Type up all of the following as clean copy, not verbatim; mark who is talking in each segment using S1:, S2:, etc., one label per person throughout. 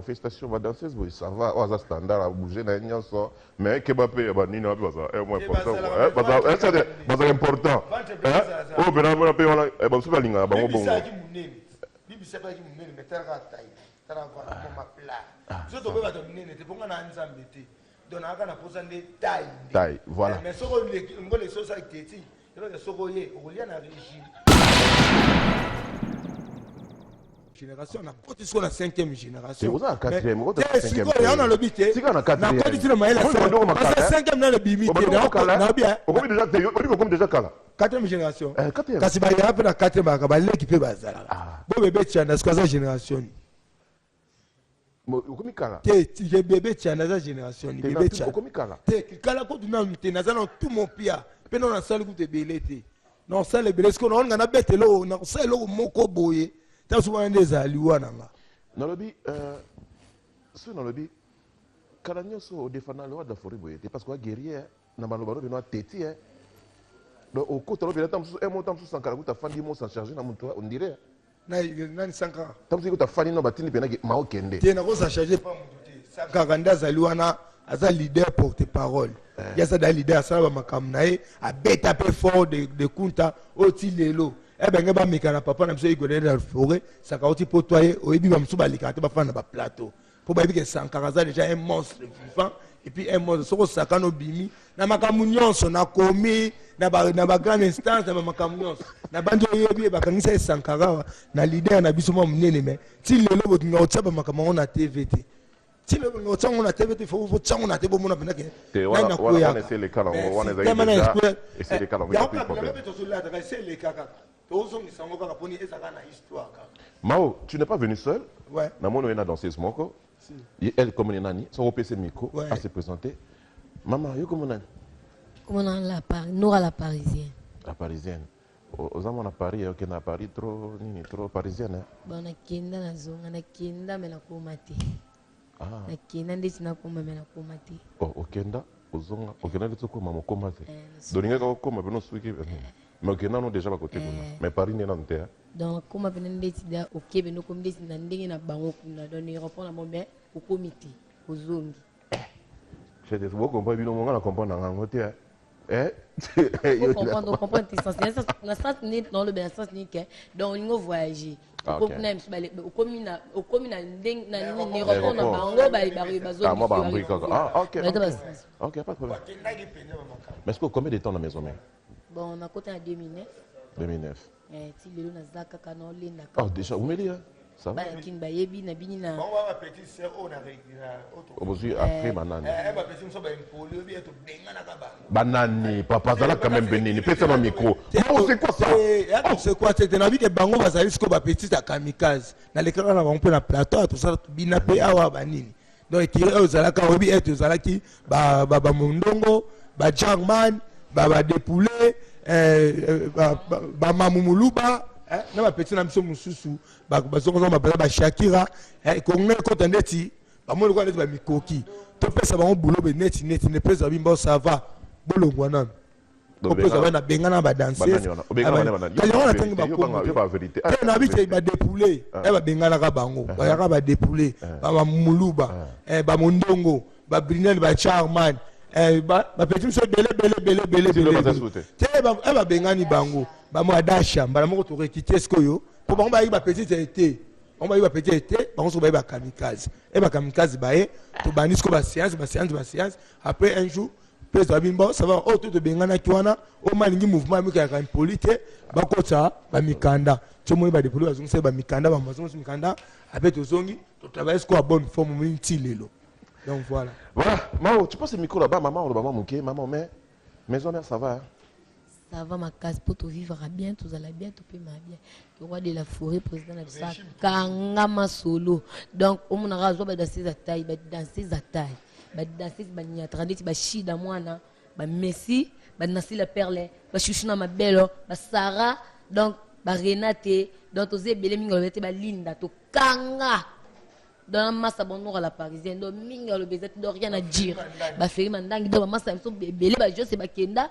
S1: Félicitations ba danseuse boye, ça va. Oyo aza standard, abouge na ye nyonso, mais keba mpe ya banini wana mpe bazala moins important, bazala important. Oyo mpena mpena mpe wana bamosusu balingaka bango bongo.
S2: Bibisakaki monene, mais talaka taille, tala koma plat. So toboyi bato minene te, mponga na Nzambe te. Donc nakaka na posa nde taille.
S1: Taille, voilà.
S2: Mais soko ngoleki, osala keti ebaka, soko oye okolia na régime génération, nakoti sikoyo na cinquième génération.
S1: Oza na quatrième.
S2: Sikoyo yango nalobi te, nakoti tina mayele parce cinquième nano ebimi te, naobi.
S1: Okomi déjà kala.
S2: Quatrième génération, kasi bayaka mpe na quatrième, bayaka baleki mpe bazalaka bo bebe Tianda. Sikoyo aza génération ni?
S1: Okomi kala.
S2: Te, bebe Tianda aza génération ni? Bebe Tianda.
S1: Okomi kala.
S2: Te, kala kutu nanu te, naza na tout mon pia mpe nano nasali kutu ebele te, nasala ebele. Sikoyo naolinga nabeta eloko, nakosala eloko moko boye ta so wana nde ezali wana nga.
S1: Nalobi soki nalobi kala nyonso, odefanda le roi de la forêt boye te, parce que oa guerrier na maloba no bino ateti. Donc okota lobi ata mosusu mo ta mosusu Sankara kuta afandi mo s'en charge na moto, on dirait.
S2: Nani, Sankara?
S1: Ta mosusu kuta afandi no batindi mpenaki ma okende.
S2: Te, nakosa charge pa moto te. Sankara nde azali wana, aza leader porte parole. Ye aza da leader, asala bamakambo na ye, abeta mpe fort de kunta oyo ti lelo ebenge bameka na papa na biso Igwe de la forêt. Sankara oti po to ye oyebi, bamosusu balekaka te, bafanda na baplateau mpo bayebi ke Sankara aza déjà un monstre vivant et puis un monstre. Soki osakana, obimi na makambo nyonso, nakomi na bagrande instance na bamakambo nyonso na bandi oyebi, bakangisa ye Sankara awa na leader na biso mwa monene. Mais ti lelo botinga kotia bamakambo yango na TV te, ti lelo botinga kotia yango na TV te. Faut botia yango na te, bomona mpenza ke
S1: nani
S2: nakweyaka. Tozolataka ese eleka kaka, tozongisa yango kaka mponi ezalaka na histoire kaka.
S1: Mao, tu n'es pas venu seul.
S2: Ouais.
S1: Namoni oye na danseuse moko.
S2: Si.
S1: Elle comme nani? Sans opesa micro
S2: Ouais.
S1: à se présenter. Maman, yo comme nani?
S3: Comment on la Par Noura la parisienne.
S1: La parisienne. Oza mwana Paris, okende na Paris trop nini, trop parisienne, hein?
S3: Bon, nakenda, nazonga, nakenda mais nakoma te.
S1: Ah.
S3: Nakenda ndeti nakoma mais nakoma te.
S1: Oh, okenda, ozonga, okenda ndeti okoma, mokoma te.
S3: Eh.
S1: Dolingaka okoma peno soki mais okenda no déjà bakote kuna. Mais Paris nde nanu te, hein?
S3: Donc nakoma pene ndeti da okebe nokomi ndeti na ndenge na bango kuna, donc aéroport na bango, mais okomi te, ozongi.
S1: Bocomprendre bino monga na comprendre nanga yango te, hein? Eh?
S3: Comprendre, comprendre te sens na sens nini naoloba, na sens nini ke donc olingi ovoyage, okomi kuna misu, okomi na ndenge na aéroport na bango.
S1: Ah, moi, bah, kaka. Ah, ok, pas de problème. Mais est-ce que combien de temps na maison mère?
S3: Bon, nakota na 2009.
S1: 2009.
S3: Eh, ti lelo naza kaka naolendaka.
S1: Oh, déjà umeli, hein? Ça va.
S3: Bana kini bayebi na bini na.
S2: Bango ba petite sœur oyo na
S1: Obozwi après banani?
S2: Bapeti mosusu baimpoli, oyebi, tobenganaka bango.
S1: Banani, papa? Azala quand même benini, pesa ma micro. Oh, c'est quoi ça?
S2: C'est quoi? Te, nayebi ke bango bazali sikoyo bapetite ya kamikaze. Nalekaka na bango mpe na plateau awa, tosala tobina mpe awa banini. Donc ekiri oyo ezalaka, oyebi ete ezalaki bamondongo, bajarman, badepule, bamamu moluba na bapeti na biso mosusu bazongozonga, baza bashakira. Kongo ekota ndeti bamoni lokola neti bamikoki, topesa bango bulo be neti neti ne pesa bimba, ça va, bolongwa nanu. Opesa bana, bengana badanseuse yango, natangi bakombo te, nabi te. Badepule e babenganaka bango, bayaka badepule, bamuluba, bamondongo, babrinel, bacharman, bapeti biso ebele ebele ebele ebele ebele te. E babengani bango, bamo adasha mbala moko, torekite sikoyo mpo bango bayaki bapetite te, bango bayebi bapetite te, bango soko bayebi bakamikaze. E bakamikaze baye, tobandi sikoyo baséance, baséance, baséance. Après un jour mpe ezwa bimba, ça va. Oyo to tobenganaki wana, oyo malingi mouvement amikayaka impoli te, bakotisa bamikanda. Ti omoni badepoli bazongisa bamikanda, bazongisa mikanda, ape tozongi totravaille sikoyo ya bonne forme, omoni nti lelo. Donc voilà.
S1: Voilà, Mao, tu passes le micro là-bas, maman, maman, ok, maman, mais maison mère, ça va, hein?
S3: Ça va makasi mpo tovivre bien, tozala bien, topema bien. Le roi de la forêt, président na biso, akangama solo. Donc omonaka azwa badanseuse ya taille, badanseuse ya taille, badanseuse baniataka ndeti bashida mwana, bamessi, banasi la perle, bashushu na mabelo, basara, donc barenate. Donc toza ebele mingi, alobi te balinda tokanga. Donc masa bonor à la parisienne, donc mingi alobi eza te, donc rien à dire. Baferi mandangi, donc bamasa na biso ebele, bajose bakenda.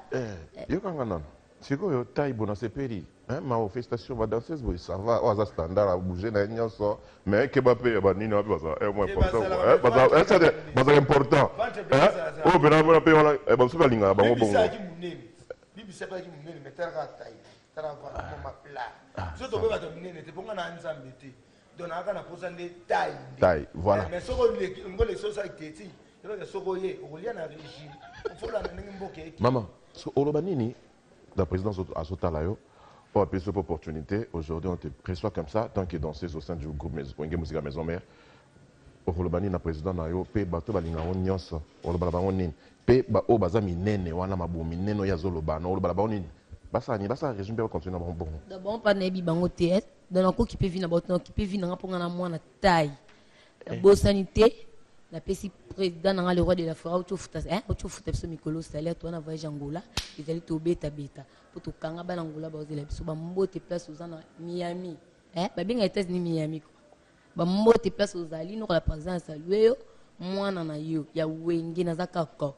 S1: Yokanga nano. Sikoyo taille bo nasepeli hein mao felicitations ba danseuse boye ça va oyo aza standard a bouger na ye nyonso mais keba pe ya ba nini wana pe bazala un moins important quoi hein bazala hein c'est bazala important hein oyo pena wana pe wana ba mosusu balingaka bango bongo.
S2: Bibisa pe azalaki munene mais tala kaka taille tala voilà moma plat biso toboyi bato ya minene te po nga naa nzambe te donc naa kaka na posa nde taille nde
S1: Taille voilà.
S2: Mais soki oleki olingi olekisa osala keti yebaka soki oye okolia na regime faut olanda ndenge mboka eke.
S1: Maman oloba nini na president azo tala yo oyo apesi yo pe opportunite aujourd'hui on te reçoit comme ça tant que danseuse au sein du groupe Wenge Musica Maison Mère okoloba nini na president na yo pe bato balingaka yo nionso oloba na bango nini pe ba oyo baza minene wana mabumu minene oyo azo loba na oloba na bango nini basala nini basala regime pe ba continuer na bango bongo.
S3: Donc bango pa nayebi bango te donc nako kipe vie na bango te nako kipe vie na nga po nga na mwana taille Nabosani te, napesi president na nga le roi de la foret auti ofuta eh, auti ofuta biso mikolo salaire toza na voyage Angola ezali tobeta beta po tokanga bana Angola bazela biso ba mbote place oza na Miami eh, babenga États-Unis Miami quoi ba mbote place ozali noko la président salue yo mwana na yo ya wenge naza kaka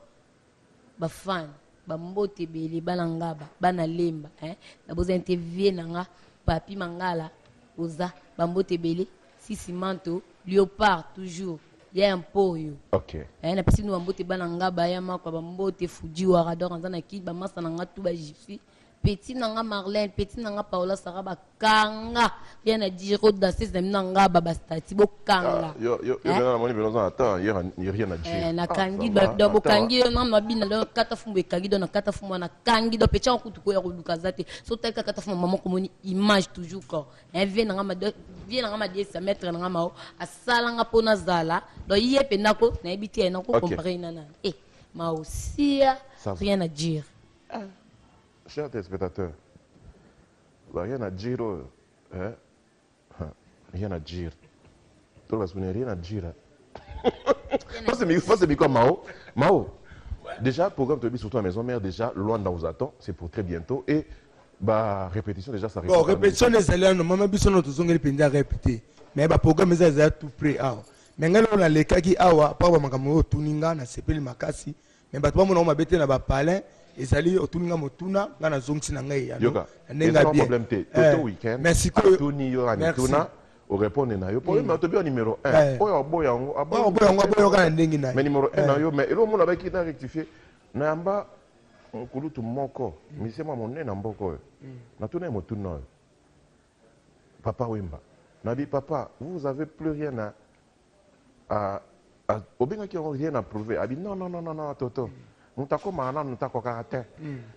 S3: Ba fan ba mbote ebele bana ngaba bana lemba hein na bozani te vieux na nga papy mangala oza ba mbote ebele sisi manto leopard toujours ya ya mpoyo
S1: okay.
S3: eh, napesi bino bambote bana ngaba ya makwa bambote fujiwara donc aza na ki bamasa na nga tu bagypsie Petit na nga Marlène, petit na nga Paola Sarah ba kanga rien à dire o danseuse na bino nga ba ba statut bo kanga.
S1: Ah, yo yo yo na moni bino za attends hier rien à dire.
S3: Eh na kangi ba do bo kangi yo na mabina do kata fumbu ekangi do na kata fumbu na kangi do petit kutu ko ya koluka za te. So talika kata fumbu maman komoni image toujours quoi. Eh vie na nga ma do vie na nga ma diesa maître na nga mao asala nga pona zala do ye pe nako na yebi te na ko comparer na na. Eh mao sia rien à dire.
S1: Ah chers telespectateurs ba rien à dire oyo hein rien à dire toloba sikoyo rien à dire face micro Mao Mao déjà programme toyebi surtout à maison mère déjà Luanda vous attend c'est pour très bientôt et ba répétition déjà ça
S2: bon répétition ezali ano mama biso no tozongeli mpenza rep te mais ba programme eza ezali tout près awa mais ngai lelo nalekaki awa mpo bamakambo oyo otuni nga nasepeli makasi Mais bato bamona yango mabe te na ba palin ezali otuni nga motuna nga nazongisi na ngai eyano
S1: Yoka,
S2: na ndenge
S1: eza
S2: ya
S1: na
S2: bien.
S1: problème te.
S2: Eh,
S1: Toto week-end,
S2: mais sikoyo
S1: atuni yo na
S2: merci.
S1: mituna, o répondre na yo. Problème na tobi numéro 1.
S2: Eh.
S1: Oyo aboya yango, aboya
S2: Oyo aboya yango, aboya yango kaka na ndenge na ye.
S1: Mais numéro 1
S2: Eh.
S1: na yo, mais eloko mona baki na rectifier. Na yamba nkulutu moko, musicien mwa monene na mboka oyo. Natuna ye motuna oyo. Papa Wemba. Nabi papa, vous avez plus rien à Ah, ah, obengaki yango rien à prouver abi non non non non non toto moto akomaka nanu te akokaka te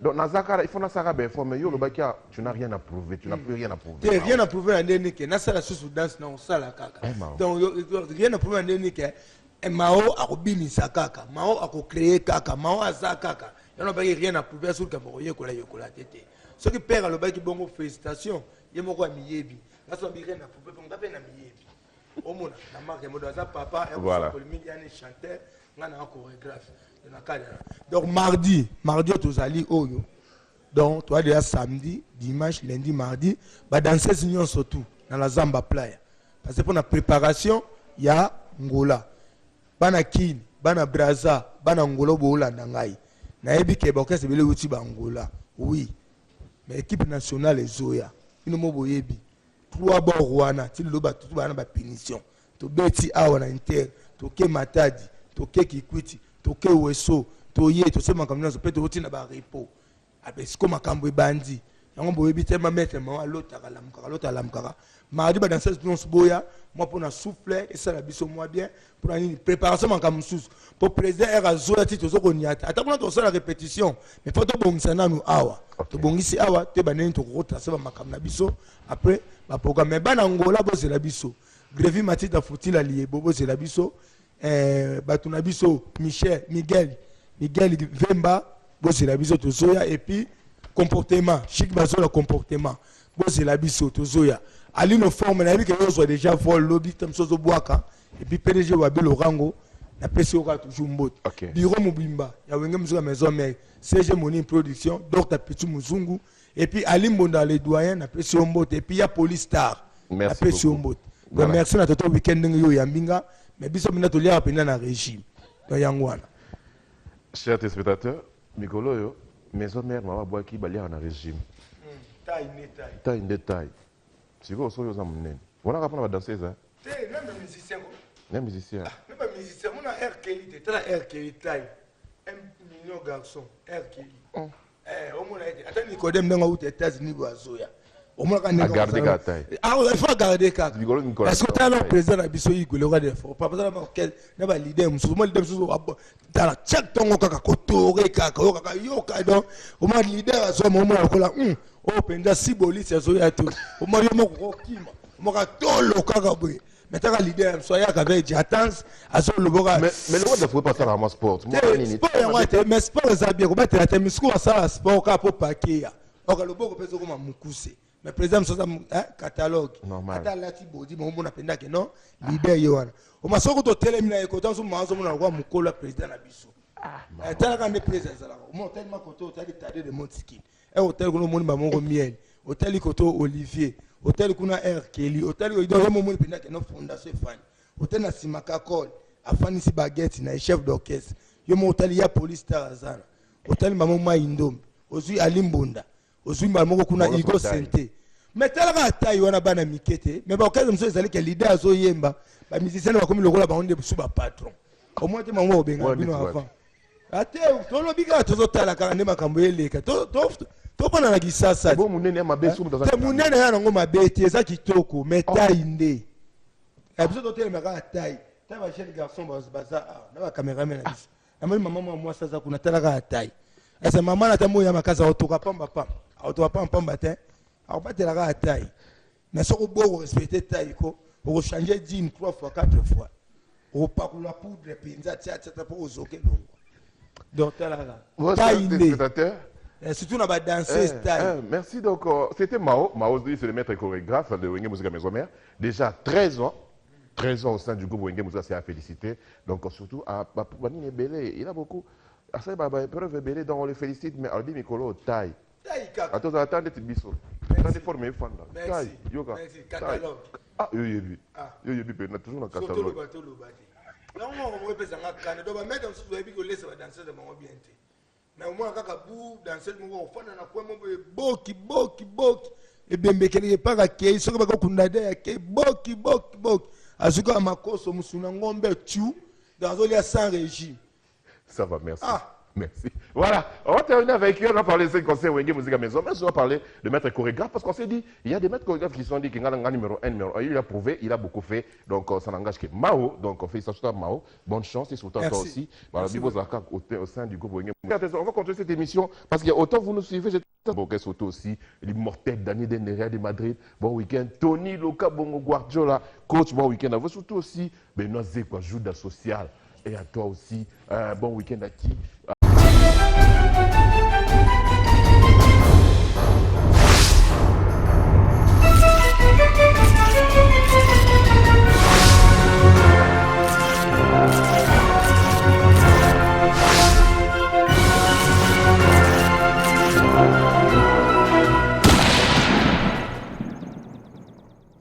S1: donc naza kaka il faut nasalaka ba effort mais yo olobaki ah, tu n'as rien à prouver tu n'as plus rien à prouver
S2: te rien à prouver na ndenge ke nasala susu danse na osala kaka
S1: Eh, Mao.
S2: donc rien à prouver na ndenge ke eh, mao akobinisa kaka mao akocree kaka mao aza kaka yango alobaki rien à prouver asoki likambo akoyekola yekola te te soki père alobaki bongo félicitation ye moko amiyebi nga so abi rien à prouver mpo nga mpe na miyebi omona na marque modo aza papa ya
S1: Voilà.
S2: polémique ya ni chanteur nga na chorégraphe na cadre donc mardi mardi oyo tozali oyo donc toza déjà samedi dimanche lundi mardi ba danseuse nyonso tout na la zamba playa parce que mpona préparation ya ngola bana kin bana braza bana ngola boolanda ngai nayebi ke baorchestre ebele euti bangola oui mais équipe nationale ezoya bino mo boyebi Trois bord wana ti lelo batu tout baza na ba punition tobeti awa na inter toke matadi toke kikwiti toke weso toye tosie makambo nyonso pe tokoti na ba repos ape siko makambo ebandi yango boyebi te ma maître mao alotaka alamukaka alotaka alamukaka mardi ba danseuse nyonso boya mwa mpona souffle esala biso mwa bien mpona nini préparation makambo mosusu mpo président r azoya ti tozo koniata ata kuna tokosala répétition mais fo tobongisa nanu awa okay. tobongisi awa toyeba ndenge tokokotrase bamakambo na biso après baprogramme mais bana angola bozela biso grevi matita futila liyebo bozela biso eh, bato na biso michel miguel miguel vemba bozela biso tozoya et puis comportement chic bazola comportement bozela biso tozoya alino forme nayebi ke ozwa déjà vol lobi ta mosusu ozobwaka et puis pdg wabi lorango napesi yo kaka toujours mbote
S1: okay.
S2: bureau mobimba ya wenge mosuka maison mère cg moni production dr pichu muzungu et puis ali mbonda le doyen napesi yo mbote et puis ya police star napesi yo mbote donc voilà. merci na toto weekend ndenge yo oyambi nga mais biso mpenza toliaka mpenza na régime donc yango wana
S1: Chers téléspectateurs, mikolo oyo. Maison mère mama abwaki baliaka na régime.
S2: Taille nde taille.
S1: Taille nde taille. Sikoyo soki oza monene wana kaka mpona badanseuse.
S2: Te, même musicien ko.
S1: Na musicien.
S2: Ah, même musicien mona R. Kelly te, tala R. Kelly taille, un mignon garçon R. Kelly. Eh, omona ete ata Nicodème ndenge auta États-Unis boye azoya, omonaka ndenge
S1: Agarde kaka taille.
S2: Ah, il faut agarder kaka.
S1: Likolo mikolo.
S2: Est-ce que tala président na biso Igwe, le roi de la forêt, papa, tala ba orchestre na ba leader mosusu, mo leader mosusu tala chaque ntongo kaka kotore kaka oyo kaka yoka. Donc omona leader azoma, omona lokola oyo mpenza si bolisi azoya te, omona yo moko kokima, omoka tolo kaka boye. Mais taka leader mosusu ayaka avec jatance, azoloboka.
S1: Mais le roi de la forêt pasala mwa sport. Mwa
S2: Te,
S1: nini?
S2: Sport yango te, mais sport eza bien, kobatela te. Misuku asala sport kaka mpo pakeya oka loboko mpe ezokoma mokuse. Mais président mosusu aza catalogue.
S1: Normal.
S2: Ata alati bodi, momona mpenza ke non, leader ye wana. Oma soki totelemi na ye kota mosusu, maa ozomona lokola mokolo ya président na biso. Eh, talaka nde président ezalaka. Omona otelema kote, otali Tade de Montsikini e, otali kuna omoni bamoko miel, otali koto Olivier, otali kuna R. Kelly, otali. Donc yo momoni mpenza ke no, fondation efani. Otali na nsima Kakol afanisi baguette na ye, chef d'orchestre. Yo moko otali ya police star azana, otali mama Mai Ndombe, ozwi Ali Mbunda, ozwi mbala moko kuna
S1: Bongo
S2: Igo
S1: taille.
S2: Sente. Mais talaka atai wana, bana mike te. Mais baorchestre mosusu ezali ke leader azoyemba, bamusicien bakomi lokola bango nde bisu bapatron. Omoi te bango bakobenga
S1: Wana
S2: bino
S1: neti wapi?
S2: avant ate tolobi kaka, tozotala kaka nde makambo eleka. Topona na Kisasa.
S1: Bo monene ya mabe soki moto aza
S2: Te, monene ya nango mabe te, eza kitoko, mais taille nde. Eh, biso totelema kaka taille. Ta ba jeune garçon baza awa na bacameraman na biso, namoni mama mwa mwasi aza kuna, tala kaka taille. Ese mama na ta moya ya makasi, akotoka pamba pamba, akotoka pamba pamba te, akobatela kaka taille. Mais soki oboyi korespecte taille ko, okochange jean trois fois, quatre fois, okopakola poudre mpenza tia tia tia mpo ozoka elongwa. Donc tala kaka taille nde.
S1: Téléspectateurs.
S2: Eh, surtout na badanseuse, taille.
S1: Eh, merci. Donc, c'était Mao. Mao, c'est le maître chorégraphe de Wenge Musica Maison Mère. Déjà 13 ans. 13 ans au sein du groupe Wenge Musica, c'est à féliciter. Donc, surtout, à Banine Ebele, il a beaucoup. À ça, bah, preuve Ebele, donc on le félicite, mais Albi Mikolo, taille.
S2: Taille kaka.
S1: Attends, attends, ndeti biso. Attends, forme efanda.
S2: Merci.
S1: Taille, yoka.
S2: Merci.
S1: Taille.
S2: Catalogue.
S1: Ah, yo yebi.
S2: Ah.
S1: Yo yebi, pe, na toujours dans
S2: So
S1: catalogue.
S2: toloba, toloba te. Yango moko moko epesanga kanda. Donc bamaître mosusu bayebi kolesa badanseuse bango bien te, mais omona kaka bu danseuse moko ofanda na coin moko boye, boki boki boki, ebembekeleki epaka kei soki bakokunda de akei boki boki boki, azwi kaka makoso mosuna ngombe tu, donc azolia sans régime.
S1: Ça va, merci.
S2: Ah.
S1: Merci. Voilà, on va terminer avec eux. On a parlé de ce concert Wenge Musica Maison, mais on va parler de maître chorégraphe parce qu'on s'est dit, il y a des maîtres chorégraphes qui se sont dit qu'il y a un numéro 1, numéro 1. Il a prouvé, il a beaucoup fait. Donc, ça n'engage que Mao. Donc, félicitations à Mao. Bonne chance et surtout à toi
S2: Merci.
S1: aussi. Voilà,
S2: Merci.
S1: Bibo Zaka au sein du groupe Wenge. On va continuer cette émission parce que autant vous nous suivez, j'ai Bon, surtout aussi l'immortel Dani Denderia de Madrid. Bon week-end. Tony Loka Bongo Guardiola, coach, bon week-end à vous. Surtout aussi Benoît Zekwa, Judas Social. Et à toi aussi, bon week-end à qui?